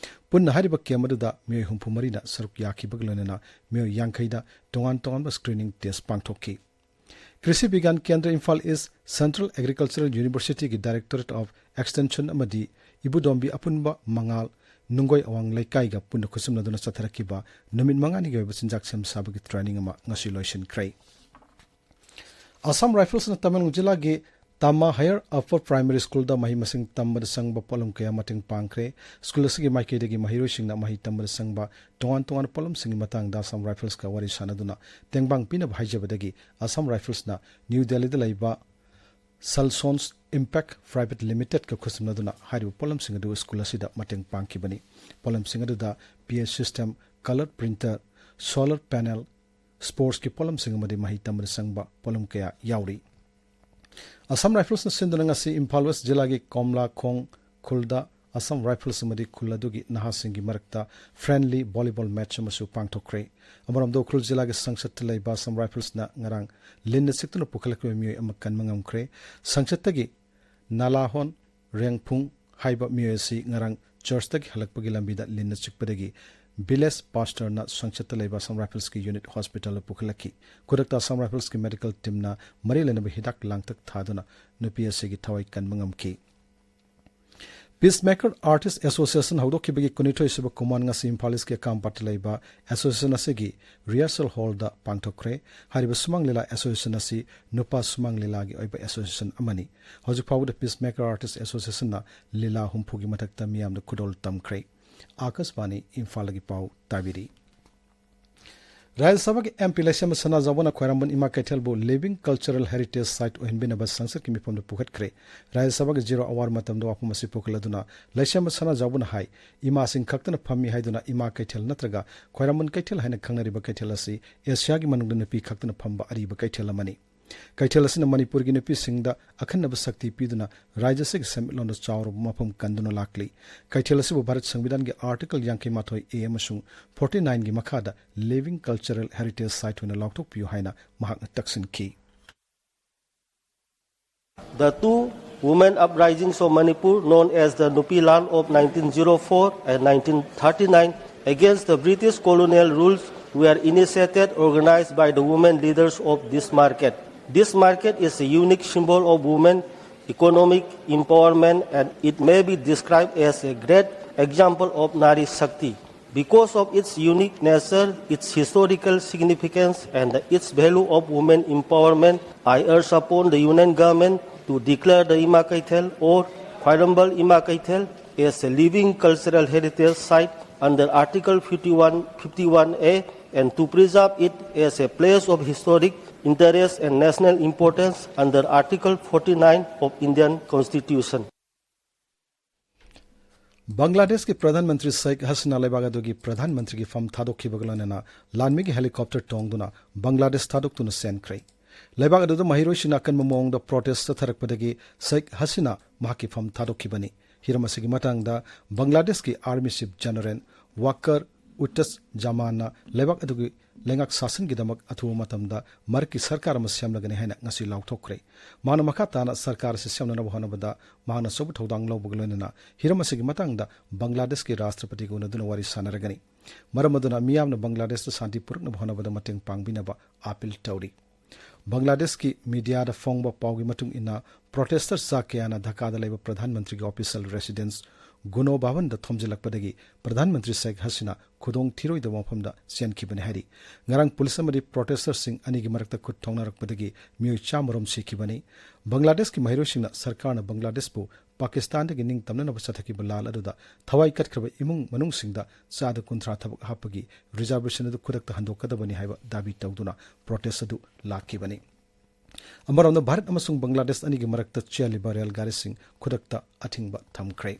ꯄꯨꯟꯅ ꯍꯥꯏꯔꯤꯕ ꯀꯦꯝꯞ ꯑꯗꯨꯗ ꯃꯤꯑꯣꯏ ꯍꯨꯝꯐꯨ ꯃꯔꯤꯅ ꯁꯔꯨꯛ ꯌꯥꯈꯤꯕꯒ ꯂꯣꯏꯅꯅ ꯃꯤꯑꯣꯏ ꯌꯥꯡꯈꯩꯗ ꯇꯣꯉꯥꯟ ꯇꯣꯉꯥꯟꯕ ꯁ꯭ꯀ꯭ꯔꯤꯅꯤꯡ ꯇꯦꯁ ꯄꯥꯡꯊꯣꯛꯈꯤ꯫ ꯀ꯭ꯔꯤꯁꯤ ꯕꯤꯒ꯭ꯌꯥꯟ Kendra Imphal east, central agricultural ꯌꯨꯅꯤꯚꯔꯁꯤꯇꯤꯒꯤ ꯗꯥꯏꯔꯦꯛꯇꯣꯔꯦꯠ ꯑꯣꯐ ꯑꯦꯛꯁꯇꯦꯟꯁꯟ ꯑꯃꯗꯤ ꯏꯕꯨꯙꯣꯝꯕꯤ ꯑꯄꯨꯟꯕ ꯃꯉꯥꯜ ꯅꯨꯡꯒꯣꯏ ꯑꯋꯥꯡ ꯂꯩꯀꯥꯏꯒ ꯄꯨꯟꯅ ꯈꯨꯠꯁꯝꯅꯗꯨꯅ ꯆꯠꯊꯔꯛꯈꯤꯕ ꯅꯨꯃꯤꯠ ꯃꯉꯥꯅꯤꯒꯤ ꯑꯣꯏꯕ ꯆꯤꯟꯖꯥꯛ ꯁꯦꯝ ꯁꯥꯕꯒꯤ training ꯑꯃ ꯉꯁꯤ ꯂꯣꯏꯁꯤꯟꯈ꯭ꯔꯦ꯫ ꯑꯁꯥꯝ ꯔꯥꯏꯐꯜꯁꯅ ꯇꯃꯦꯡꯂꯣꯡ ꯖꯤꯂꯥꯒꯤ ꯇꯥꯃꯥ ꯍꯥꯌꯔ ꯑꯄꯔ ꯄ꯭ꯔꯥꯏꯃꯔꯤ ꯁ꯭ꯀꯨꯜꯗ ꯃꯍꯩ ꯃꯁꯤꯡ ꯇꯝꯕꯗ ꯆꯪꯕ ꯄꯣꯠꯂꯝ ꯀꯌꯥ ꯃꯇꯦꯡ ꯄꯥꯡꯈ꯭ꯔꯦ꯫ ꯁ꯭ꯀꯨꯜ ꯑꯁꯤꯒꯤ ꯃꯥꯏꯀꯩꯗꯒꯤ ꯃꯍꯩꯔꯣꯏꯁꯤꯡꯅ ꯃꯍꯩ ꯇꯝꯕꯗ ꯆꯪꯕ ꯇꯣꯉꯥꯟ ꯇꯣꯉꯥꯟꯕ ꯄꯣꯠꯂꯝꯁꯤꯡꯒꯤ ꯃꯇꯥꯡꯗ ꯑꯁꯥꯝ ꯔꯥꯏꯐꯜꯁꯀ ꯋꯥꯔꯤ ꯁꯥꯟꯅꯗꯨꯅ ꯇꯦꯡꯕꯥꯡ ꯄꯤꯅꯕ ꯍꯥꯏꯖꯕꯗꯒꯤ ꯑꯁꯥꯝ ꯔꯥꯏꯐꯜꯁꯅ ꯅ꯭ꯌꯨ ꯗꯦꯜꯂꯤꯗ ꯂꯩꯕ ꯁꯜꯁꯣꯟꯁ ꯏꯝꯄꯦꯛ ꯄ꯭ꯔꯥꯏꯚꯦꯠ ꯂꯤꯃꯤꯇꯦꯗꯀ ꯈꯨꯠꯁꯝꯅꯗꯨꯅ ꯍꯥꯏꯔꯤꯕ ꯄꯣꯠꯂꯝꯁꯤꯡ ꯑꯗꯨ ꯁ꯭ꯀꯨꯜ ꯑꯁꯤꯗ ꯃꯇꯦꯡ ꯄꯥꯡꯈꯤꯕꯅꯤ꯫ ꯄꯣꯠꯂꯝꯁꯤꯡ ꯑꯗꯨꯗ P A system, colour printer, solar panel, ꯁ꯭ꯄꯣꯔꯠꯁꯀꯤ ꯄꯣꯠꯂꯝꯁꯤꯡ ꯑꯃꯗꯤ ꯃꯍꯩ ꯇꯝꯕꯗ ꯆꯪꯕ ꯄꯣꯠꯂꯝ ꯀꯌꯥ ꯌꯥꯎꯔꯤ꯫ ꯑꯁꯥꯝ ꯔꯥꯏꯐꯜꯁꯅ ꯁꯤꯟꯗꯨꯅ ꯉꯁꯤ ꯏꯝꯐꯥꯜ ꯋꯦꯁ ꯖꯤꯂꯥꯒꯤ ꯀꯣꯝꯂꯥꯈꯣꯡ ꯈꯨꯜꯗ ꯑꯁꯥꯝ ꯔꯥꯏꯐꯜꯁ ꯑꯃꯗꯤ ꯈꯨꯜ ꯑꯗꯨꯒꯤ ꯅꯍꯥꯁꯤꯡꯒꯤ ꯃꯔꯛꯇ friendly volleyball match ꯑꯃꯁꯨ ꯄꯥꯡꯊꯣꯛꯈ꯭ꯔꯦ꯫ ꯑꯃꯔꯣꯝꯗ ꯎꯈ꯭ꯔꯨꯜ ꯖꯤꯂꯥꯒꯤ ꯁꯪꯁꯠꯇ ꯂꯩꯕ ꯑꯁꯥꯝ ꯔꯥꯏꯐꯜꯁꯅ ꯉꯔꯥꯡ ꯂꯤꯟꯅ ꯆꯤꯛꯇꯨꯅ ꯄꯨꯈꯠꯂꯛꯈꯤꯕ ꯃꯤꯑꯣꯏ ꯑꯃ ꯀꯟꯕ ꯉꯝꯈ꯭ꯔꯦ꯫ ꯁꯪꯁꯠꯇꯒꯤ ꯅꯥꯂꯥꯍꯣꯟ ꯔꯦꯡꯐꯨꯡ ꯍꯥꯏꯕ ꯃꯤꯑꯣꯏ ꯑꯁꯤ ꯉꯔꯥꯡ ꯆꯔꯆꯇꯒꯤ ꯍꯜꯂꯛꯄꯒꯤ ꯂꯝꯕꯤꯗ ꯂꯤꯟꯅ ꯆꯤꯛꯄꯗꯒꯤ village pastorꯅ ꯁꯪꯁꯠꯇ ꯂꯩꯕ ꯑꯁꯥꯝ ꯔꯥꯏꯐꯜꯁꯀꯤ unit hospitalꯗ ꯄꯨꯈꯠꯂꯛꯈꯤ꯫ ꯈꯨꯗꯛꯇ ꯑꯁꯥꯝ ꯔꯥꯏꯐꯜꯁꯀꯤ medical teamꯅ ꯃꯔꯤ ꯂꯩꯅꯕ ꯍꯤꯗꯥꯛ ꯂꯥꯡꯊꯛ ꯊꯥꯗꯨꯅ ꯅꯨꯄꯤ ꯑꯁꯤꯒꯤ ꯊꯋꯥꯏ ꯀꯟꯕ ꯉꯝꯈꯤ꯫ Peacemaker Artist Association ꯍꯧꯗꯣꯛꯈꯤꯕꯒꯤ ꯀꯨꯟꯅꯤꯊꯣꯏ ꯁꯨꯕ ꯀꯨꯝꯑꯣꯟ ꯉꯁꯤ ꯏꯝꯐꯥꯜ ꯏꯁꯀꯤ ꯀꯥꯝꯄꯥꯠꯇ ꯂꯩꯕ association ꯑꯁꯤꯒꯤ rehearsal hallꯗ ꯄꯥꯡꯊꯣꯛꯈ꯭ꯔꯦ꯫ ꯍꯥꯏꯔꯤꯕ ꯁꯨꯃꯥꯡ ꯂꯤꯂꯥ association ꯑꯁꯤ ꯅꯨꯄꯥ ꯁꯨꯃꯥꯡ ꯂꯤꯂꯥꯒꯤ ꯑꯣꯏꯕ association ꯑꯃꯅꯤ꯫ ꯍꯧꯖꯤꯛ ꯐꯥꯎꯕꯗ Peacemaker Artist Associationꯅ ꯂꯤꯂꯥ ꯍꯨꯝꯐꯨꯒꯤ ꯃꯊꯛꯇ ꯃꯤꯌꯥꯝꯗ ꯈꯨꯗꯣꯜ ꯇꯝꯈ꯭ꯔꯦ꯫ ꯑꯥꯀꯥꯁꯕꯥꯅꯤ ꯏꯝꯐꯥꯜꯗꯒꯤ ꯄꯥꯎ ꯇꯥꯕꯤꯔꯤ꯫ ꯔꯥꯖ꯭ꯌ ꯁꯚꯥꯒꯤ MP ꯂꯩꯁꯦꯝꯕ ꯁꯅꯥꯖꯥꯎꯕꯅ ꯈ꯭ꯋꯥꯏꯔꯝꯕꯟ ꯏꯃꯥ ꯀꯩꯊꯦꯜꯕꯨ living cultural heritage site ꯑꯣꯏꯍꯟꯕꯤꯅꯕ ꯁꯪꯁꯠꯀꯤ ꯃꯤꯐꯝꯗ ꯄꯨꯈꯠꯈ꯭ꯔꯦ꯫ ꯔꯥꯖ꯭ꯌ ꯁꯚꯥꯒꯤ zero hour ꯃꯇꯝꯗ ꯋꯥꯐꯝ ꯑꯁꯤ ꯄꯨꯈꯠꯂꯗꯨꯅ ꯂꯩꯁꯦꯝꯕ ꯁꯅꯥꯖꯥꯎꯕꯅ ꯍꯥꯏ, ꯏꯃꯥꯁꯤꯡ ꯈꯛꯇꯅ ꯐꯝꯃꯤ ꯍꯥꯏꯗꯨꯅ ꯏꯃꯥ ꯀꯩꯊꯦꯜ ꯅꯠꯇ꯭ꯔꯒ ꯈ꯭ꯋꯥꯏꯔꯝꯕꯟ ꯀꯩꯊꯦꯜ ꯍꯥꯏꯅ ꯈꯪꯅꯔꯤꯕ ꯀꯩꯊꯦꯜ ꯑꯁꯤ ꯑꯦꯁꯤꯌꯥꯒꯤ ꯃꯅꯨꯡꯗ ꯅꯨꯄꯤ ꯈꯛꯇꯅ ꯐꯝꯕ ꯑꯔꯤꯕ ꯀꯩꯊꯦꯜ ꯑꯃꯅꯤ꯫ ꯀꯩꯊꯦꯜ ꯑꯁꯤꯅ ꯃꯅꯤꯄꯨꯔꯒꯤ ꯅꯨꯄꯤꯁꯤꯡꯗ ꯑꯈꯟꯅꯕ ꯁꯛꯇꯤ ꯄꯤꯗꯨꯅ ꯔꯥꯖ꯭ꯌ ꯑꯁꯤꯒꯤ ꯁꯦꯟꯃꯤꯠꯂꯣꯟꯗ ꯆꯥꯎꯔꯕ ꯃꯐꯝ ꯀꯟꯗꯨꯅ ꯂꯥꯛꯂꯤ꯫ ꯀꯩꯊꯦꯜ ꯑꯁꯤꯕꯨ ꯚꯥꯔꯠ ꯁꯪꯕꯤꯙꯥꯟꯒꯤ Article ꯌꯥꯡꯈꯩ ꯃꯥꯊꯣꯏ A ꯑꯃꯁꯨꯡ forty nineꯒꯤ ꯃꯈꯥꯗ living cultural heritage site ꯑꯣꯏꯅ ꯂꯥꯎꯊꯣꯛꯄꯤꯌꯨ ꯍꯥꯏꯅ ꯃꯍꯥꯛꯅ ꯇꯛꯁꯤꯟꯈꯤ꯫ The two women uprisings of Manipur, known as the Nupi Lal of nineteen zero four and nineteen thirty-nine, against the British colonial rules, were initiated, organized by the women leaders of this market. This market is a unique symbol of women economic empowerment, and it may be described as a great example of Nari Shakti. Because of its unique nature, its historical significance, and its value of women empowerment, I urge upon the Union Government to declare the Ima Kaithel or Khwairambal Ima Kaithel as a living cultural heritage site under Article fifty-one, fifty-one A and to preserve it as a place of historic interest and national importance under Article forty-nine of Indian Constitution. ꯕꯪꯒ꯭ꯂꯥꯗꯦꯁꯀꯤ ꯄ꯭ꯔꯙꯥꯟ ꯃꯟꯇ꯭ꯔꯤ ꯁꯦꯈ ꯍꯁꯤꯅꯥ ꯂꯩꯕꯥꯛ ꯑꯗꯨꯒꯤ ꯄ꯭ꯔꯙꯥꯟ ꯃꯟꯇ꯭ꯔꯤꯒꯤ ꯐꯝ ꯊꯥꯗꯣꯛꯈꯤꯕꯒ ꯂꯣꯏꯅꯅ ꯂꯥꯟꯃꯤꯒꯤ helicopter ꯇꯣꯡꯗꯨꯅ ꯕꯪꯒ꯭ꯂꯥꯗꯦꯁ ꯊꯥꯗꯣꯛꯇꯨꯅ ꯆꯦꯟꯈ꯭ꯔꯦ꯫ ꯂꯩꯕꯥꯛ ꯑꯗꯨꯗ ꯃꯍꯩꯔꯣꯏꯁꯤꯡꯅ ꯑꯀꯟꯕ ꯃꯑꯣꯡꯗ ꯄ꯭ꯔꯣꯇꯦꯁ ꯆꯠꯊꯔꯛꯄꯗꯒꯤ ꯁꯦꯈ ꯍꯁꯤꯅꯥ ꯃꯍꯥꯛꯀꯤ ꯐꯝ ꯊꯥꯗꯣꯛꯈꯤꯕꯅꯤ꯫ ꯍꯤꯔꯝ ꯑꯁꯤꯒꯤ ꯃꯇꯥꯡꯗ ꯕꯪꯒ꯭ꯂꯥꯗꯦꯁꯀꯤ ꯑꯥꯔꯃꯤ ꯆꯤꯐ ꯖꯦꯅꯔꯦꯜ ꯋꯥꯀꯔ ꯎꯇꯁ ꯖꯃꯥꯟꯅ ꯂꯩꯕꯥꯛ ꯑꯗꯨꯒꯤ ꯂꯩꯉꯥꯛ ꯁꯥꯁꯟꯒꯤꯗꯃꯛ ꯑꯊꯨꯕ ꯃꯇꯝꯗ ꯃꯔꯛꯀꯤ ꯁꯔꯀꯥꯔ ꯑꯃ ꯁꯦꯝꯂꯒꯅꯤ ꯍꯥꯏꯅ ꯉꯁꯤ ꯂꯥꯎꯊꯣꯛꯈ꯭ꯔꯦ꯫ ꯃꯍꯥꯛꯅ ꯃꯈꯥ ꯇꯥꯅ ꯁꯔꯀꯥꯔ ꯑꯁꯤ ꯁꯦꯝꯅꯅꯕ ꯍꯣꯠꯅꯕꯗ ꯃꯍꯥꯛꯅ ꯑꯆꯧꯕ ꯊꯧꯗꯥꯡ ꯂꯧꯕꯒ ꯂꯣꯏꯅꯅ ꯍꯤꯔꯝ ꯑꯁꯤꯒꯤ ꯃꯇꯥꯡꯗ ꯕꯪꯒ꯭ꯂꯥꯗꯦꯁꯀꯤ ꯔꯥꯁꯇ꯭ꯔꯄꯇꯤꯒ ꯎꯅꯗꯨꯅ ꯋꯥꯔꯤ ꯁꯥꯟꯅꯔꯒꯅꯤ꯫ ꯃꯔꯝ ꯑꯗꯨꯅ ꯃꯤꯌꯥꯝꯅ ꯕꯪꯒ꯭ꯂꯥꯗꯦꯁꯇ ꯁꯥꯟꯇꯤ ꯄꯨꯔꯛꯅꯕ ꯍꯣꯠꯅꯕꯗ ꯃꯇꯦꯡ ꯄꯥꯡꯕꯤꯅꯕ ꯑꯥꯄꯤꯜ ꯇꯧꯔꯤ꯫ ꯕꯪꯒ꯭ꯂꯥꯗꯦꯁꯀꯤ ꯃꯤꯗꯤꯌꯥꯗ ꯐꯣꯡꯕ ꯄꯥꯎꯒꯤ ꯃꯇꯨꯡ ꯏꯟꯅ, ꯄ꯭ꯔꯣꯇꯦꯁꯇꯔ ꯆꯥ ꯀꯌꯥꯅ ꯙꯥꯀꯥꯗ ꯂꯩꯕ ꯄ꯭ꯔꯙꯥꯟ ꯃꯟꯇ꯭ꯔꯤꯒꯤ ꯑꯣꯐꯤꯁꯤꯌꯦꯜ ꯔꯦꯁꯤꯗꯦꯟꯁ ꯒꯨꯅꯣ ꯚꯕꯟꯗ ꯊꯣꯝꯖꯤꯜꯂꯛꯄꯗꯒꯤ ꯄ꯭ꯔꯙꯥꯟ ꯃꯟꯇ꯭ꯔꯤ ꯁꯦꯈ ꯍꯁꯤꯅꯥ ꯈꯨꯗꯣꯡ ꯊꯤꯔꯣꯏꯗꯕ ꯃꯐꯝꯗ ꯆꯦꯟꯈꯤꯕꯅꯤ ꯍꯥꯏꯔꯤ꯫ ꯉꯔꯥꯡ ꯄꯨꯂꯤꯁ ꯑꯃꯗꯤ ꯄ꯭ꯔꯣꯇꯦꯁꯇꯔꯁꯤꯡ ꯑꯅꯤꯒꯤ ꯃꯔꯛꯇ ꯈꯨꯠ ꯊꯣꯛꯅꯔꯛꯄꯗꯒꯤ ꯃꯤꯑꯣꯏ ꯆꯥꯃꯔꯣꯝ ꯁꯤꯈꯤꯕꯅꯤ꯫ ꯕꯪꯒ꯭ꯂꯥꯗꯦꯁꯀꯤ ꯃꯍꯩꯔꯣꯏꯁꯤꯡꯅ ꯁꯔꯀꯥꯔꯅ ꯕꯪꯒ꯭ꯂꯥꯗꯦꯁꯄꯨ ꯄꯥꯀꯤꯁꯇꯥꯟꯗꯒꯤ ꯅꯤꯡꯇꯝꯅꯅꯕ ꯆꯠꯊꯈꯤꯕ ꯂꯥꯜ ꯑꯗꯨꯗ ꯊꯋꯥꯏ ꯀꯠꯈ꯭ꯔꯕ ꯏꯃꯨꯡ ꯃꯅꯨꯡꯁꯤꯡꯗ ꯆꯥꯗ ꯀꯨꯟꯊ꯭ꯔꯥ ꯊꯕꯛ ꯍꯥꯞꯄꯒꯤ ꯔꯤꯖꯥꯔꯕꯦꯁꯟ ꯑꯗꯨ ꯈꯨꯗꯛꯇ ꯍꯟꯗꯣꯛꯀꯗꯕꯅꯤ ꯍꯥꯏꯕ ꯗꯥꯕꯤ ꯇꯧꯗꯨꯅ ꯄ꯭ꯔꯣꯇꯦꯁ ꯑꯗꯨ ꯂꯥꯛꯈꯤꯕꯅꯤ꯫ ꯑꯃꯔꯣꯝꯗ, ꯚꯥꯔꯠ ꯑꯃꯁꯨꯡ ꯕꯪꯒ꯭ꯂꯥꯗꯦꯁ ꯑꯅꯤꯒꯤ ꯃꯔꯛꯇ ꯆꯦꯜꯂꯤꯕ ꯔꯦꯜ ꯒꯥꯔꯤꯁꯤꯡ ꯈꯨꯗꯛꯇ ꯑꯊꯤꯡꯕ ꯊꯝꯈ꯭ꯔꯦ꯫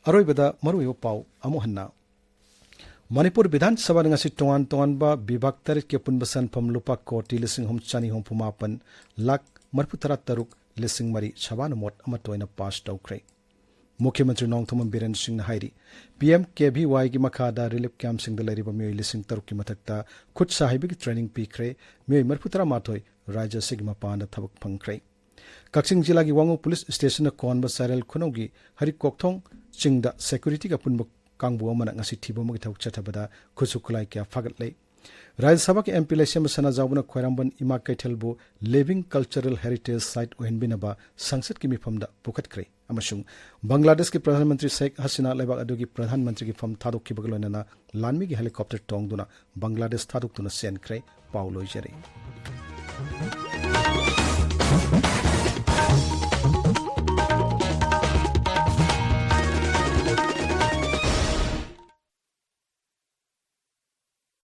ꯑꯔꯣꯏꯕꯗ ꯃꯔꯨꯑꯣꯏꯕ ꯄꯥꯎ ꯑꯃꯨꯛ ꯍꯟꯅ꯫ ꯃꯅꯤꯄꯨꯔ ꯕꯤꯙꯥꯟ ꯁꯚꯥꯗ ꯉꯁꯤ ꯇꯣꯉꯥꯟ ꯇꯣꯉꯥꯟꯕ ꯕꯤꯚꯥꯒ ꯇꯔꯦꯠꯀꯤ ꯑꯄꯨꯟꯕ ꯁꯦꯟꯐꯝ ꯂꯨꯄꯥ ꯀꯣꯇꯤ ꯂꯤꯁꯤꯡ ꯑꯍꯨꯝ ꯆꯥꯅꯤ ꯍꯨꯝꯐꯨ ꯃꯥꯄꯟ ꯂꯥꯈ ꯃꯔꯤꯐꯨ ꯇꯔꯥ ꯇꯔꯨꯛ ꯂꯤꯁꯤꯡ ꯃꯔꯤ ꯁꯚꯥꯅ ꯃꯣꯠ ꯑꯃꯠꯇ ꯑꯣꯏꯅ ꯄꯥꯁ ꯇꯧꯈ꯭ꯔꯦ꯫ ꯃꯨꯈ꯭ꯌ ꯃꯟꯇ꯭ꯔꯤ ꯅꯣꯡꯊꯣꯝꯕꯝ ꯕꯤꯔꯦꯟ ꯁꯤꯡꯅ ꯍꯥꯏꯔꯤ, ꯄꯤ ꯑꯦꯝ ꯀꯦ ꯚꯤ ꯋꯥꯏꯒꯤ ꯃꯈꯥꯗ ꯔꯤꯂꯤꯐ ꯀꯦꯝꯞꯁꯤꯡꯗ ꯂꯩꯔꯤꯕ ꯃꯤꯑꯣꯏ ꯂꯤꯁꯤꯡ ꯇꯔꯨꯛꯀꯤ ꯃꯊꯛꯇ ꯈꯨꯠ ꯁꯥ ꯍꯩꯕꯒꯤ ꯇ꯭ꯔꯦꯅꯤꯡ ꯄꯤꯈ꯭ꯔꯦ꯫ ꯃꯤꯑꯣꯏ ꯃꯔꯤꯐꯨ ꯇꯔꯥ ꯃꯥꯊꯣꯏ ꯔꯥꯖ꯭ꯌ ꯑꯁꯤꯒꯤ ꯃꯄꯥꯟꯗ ꯊꯕꯛ ꯐꯪꯈ꯭ꯔꯦ꯫ ꯀꯛꯆꯤꯡ ꯖꯤꯂꯥꯒꯤ ꯋꯥꯉꯨ ꯄꯨꯂꯤꯁ ꯁ꯭ꯇꯦꯁꯟꯅ ꯀꯣꯟꯕ ꯆꯥꯏꯔꯦꯜ ꯈꯨꯅꯧꯒꯤ ꯍꯔꯤꯀꯣꯛꯊꯣꯡ ꯆꯤꯡꯗ ꯁꯦꯀ꯭ꯌꯨꯔꯤꯇꯤꯒꯤ ꯑꯄꯨꯟꯕ ꯀꯥꯡꯕꯨ ꯑꯃꯅ ꯉꯁꯤ ꯊꯤꯕ ꯑꯃꯒꯤ ꯊꯕꯛ ꯆꯠꯊꯕꯗ ꯈꯨꯠꯁꯨ ꯈꯨꯠꯂꯥꯏ ꯀꯌꯥ ꯐꯥꯒꯠꯂꯦ꯫ ꯔꯥꯖ꯭ꯌ ꯁꯚꯥꯒꯤ ꯑꯦꯝ ꯄꯤ ꯂꯩꯁꯦꯝꯕ ꯁꯅꯥꯖꯥꯎꯕꯅ ꯈ꯭ꯋꯥꯏꯔꯝꯕꯟ ꯏꯃꯥ ꯀꯩꯊꯦꯜꯕꯨ ꯂꯤꯚꯤꯡ ꯀꯜꯆꯔꯦꯜ ꯍꯦꯔꯤꯇꯦꯖ ꯁꯥꯏꯠ ꯑꯣꯏꯍꯟꯕꯤꯅꯕ ꯁꯪꯁꯠꯀꯤ ꯃꯤꯐꯝꯗ ꯄꯨꯈꯠꯈ꯭ꯔꯦ꯫ ꯑꯃꯁꯨꯡ ꯕꯪꯒ꯭ꯂꯥꯗꯦꯁꯀꯤ ꯄ꯭ꯔꯙꯥꯟ ꯃꯟꯇ꯭ꯔꯤ ꯁꯦꯈ ꯍꯁꯤꯅꯥ ꯂꯩꯕꯥꯛ ꯑꯗꯨꯒꯤ ꯄ꯭ꯔꯙꯥꯟ ꯃꯟꯇ꯭ꯔꯤꯒꯤ ꯐꯝ ꯊꯥꯗꯣꯛꯈꯤꯕꯒ ꯂꯣꯏꯅꯅ ꯂꯥꯟꯃꯤꯒꯤ ꯍꯦꯂꯤꯀꯣꯞꯇꯔ ꯇꯣꯡꯗꯨꯅ ꯕꯪꯒ꯭ꯂꯥꯗꯦꯁ ꯊꯥꯗꯣꯛꯇꯨꯅ ꯆꯦꯟꯈ꯭ꯔꯦ꯫ ꯄꯥꯎ ꯂꯣꯏꯖꯔꯦ꯫